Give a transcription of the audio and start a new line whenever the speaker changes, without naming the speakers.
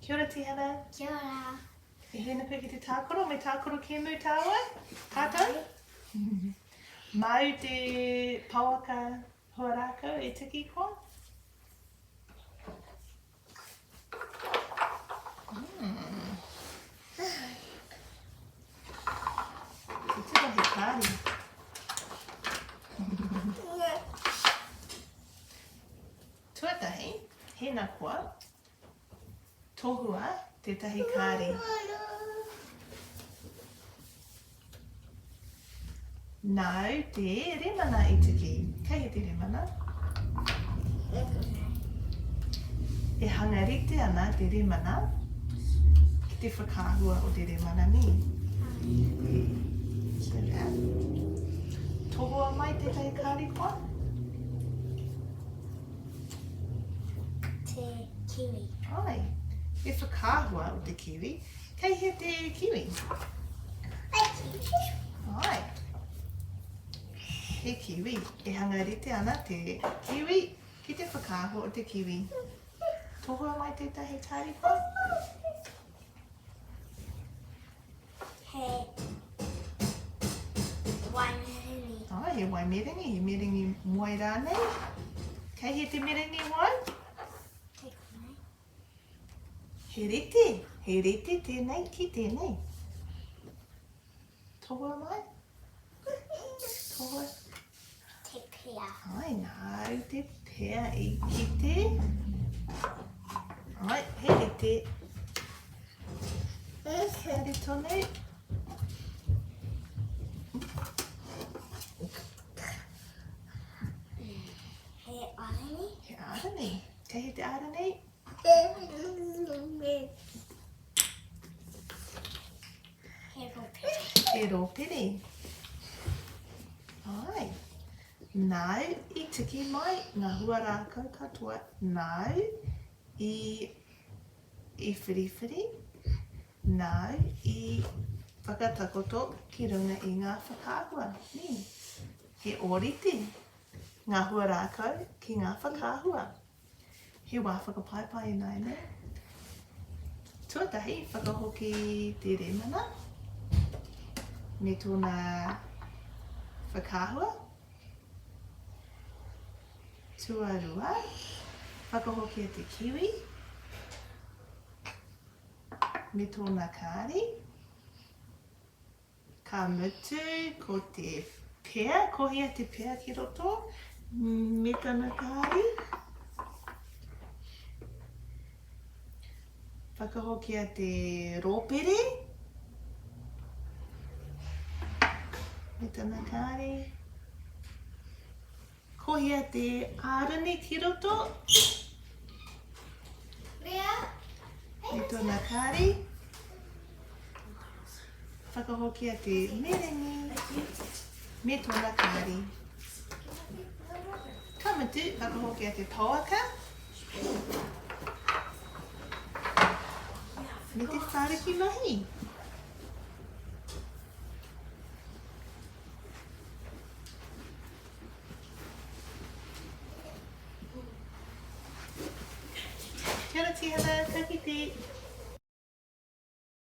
Kia ora Tihana.
Kia ora.
E hēna koe ki te tākaro, me tākaro kēmu tāua? Tātou? Māu te pouaka huarākau e tiki koa? Mm. Te tira he kāri. Tuatahi, hēnā koa, tohua tētahi kāri. Nāu te remana i tiki. Kei he te remana? E hanga rite ana te remana ki te whakaahua o te remana nē? Kia Tohua mai tētahi kāri koa?
Te kiwi.
Ai, he whakaahua o te kiwi. Kei hea te kiwi? Ai. He kiwi. E hanga rite ana te kiwi ki te whakaahua o te kiwi. Tohua mai tētahi kāri koa?
He wai merengi.
Ai, he wai merengi, he merengi wai rānei. Kei hea te merengi wai?
Kei konei.
He rite, he rite tēnei ki tēnei. Tohua mai. Tohua.
Te pea.
Ai, nāu te pea i kite. Ai, he rite. Haere tonu.
He ārani.
He ārani. Kei he te ārani?
He rōpere.
He rōpere. Ai. Nāu i tiki mai ngā huarākau katoa. Nāu i, i whiriwhiri. Nāu i whakatakoto ki runga i ngā whakaahua. Nē. He ōrite ngā huarākau ki ngā whakaahua. He wā whakapaipai ināianei. Tuatahi, whakahoki te rēmana me tōna whakaahua. Tuarua, whakahokia te kiwi me tōna kāri. Ka mutu ko te pea, kohia te pea ki roto me tana kāri. Whakahokia te rōpere me tana kāri. Kohia te ārani ki roto. Me tōna kāri. Whakahokia te merengi me tōna kāri. Ka mutu, whakahokia te pouaka. Me te whāriki mahi. Kia ora Tihana, ka kite.